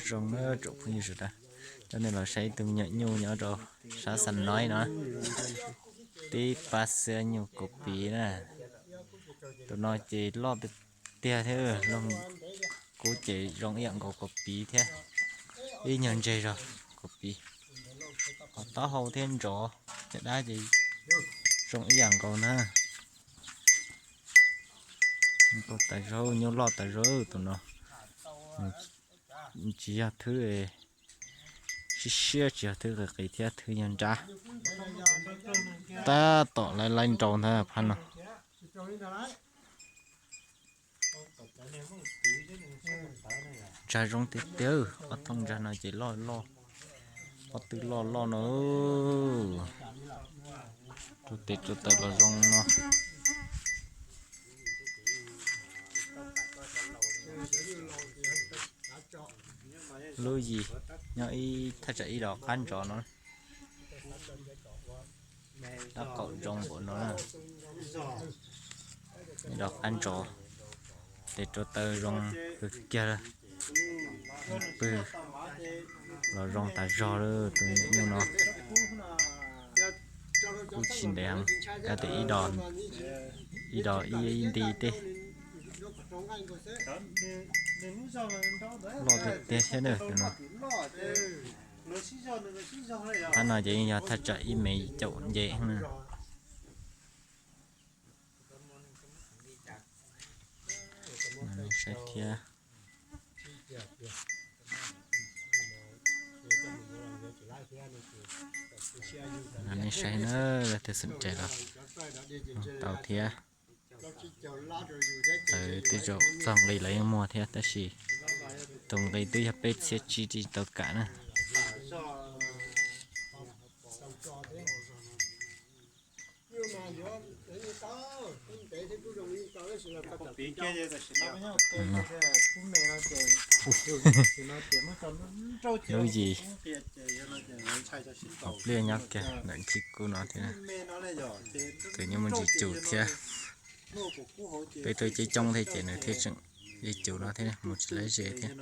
Zoo na tsoom phooj ywg sawv daws, coj nej los saib ib tug me nyuam nyuj nyob rau sab Xas Noib no, tib pab xiab nyuj kaus piv na. Tus no ces loj tiag tiag thiab, kub ces zoo ib yam nkaus kaus piv thiab, ib nyuag ntseg zog kaus piv. Ho taub hau thiab ntsos, caj dab ces zoo ib yam nkaus na. Nyuj loj tas zog, nyuj loj tas zog tus no. Tsis yog thwb siab siab, tsis yog thwb qis qis thiab, thwb yog nrab. Tab tom laib laib nrau ntag phab no. Ntsag zoo tiag tiag, ob thooj ntsag no ces loj loj, pob tw loj loj no. Rau tes rau taw los zoo no. Lub yim nyob ib thaj tsam ib dos qab ntsov no. Tab qaum zoo npaum no na. Ib dos qab ntsov, tes rau taw zoo kawg kiag. Pw los zoo tas zog lawm tus nyuam nyuj no. Kuj tsis ntev heev, kav tias ib dos ib nti tej. Loj tiag tiag thiab na tus no. Thaj no ces yeej yog thaj tsam ib mev caum nce na. Saib thiab. Nej saib na, leej twg xom tes los tau thiab. Lawv tej zaum txog nqi lawv yeej muag thiab, tab sis tus nqi twb yog peb txhiab tsib tsis tau kam na. Lub yim, hauv pliaj nyob kiag ntawm khib kub no thiab. Tus nyuj muaj ntsis cus thiab. Peb rau ceb coob thiab ces nws thiaj tseem ntsis cus no thiab, mus tsis laib ze thiab.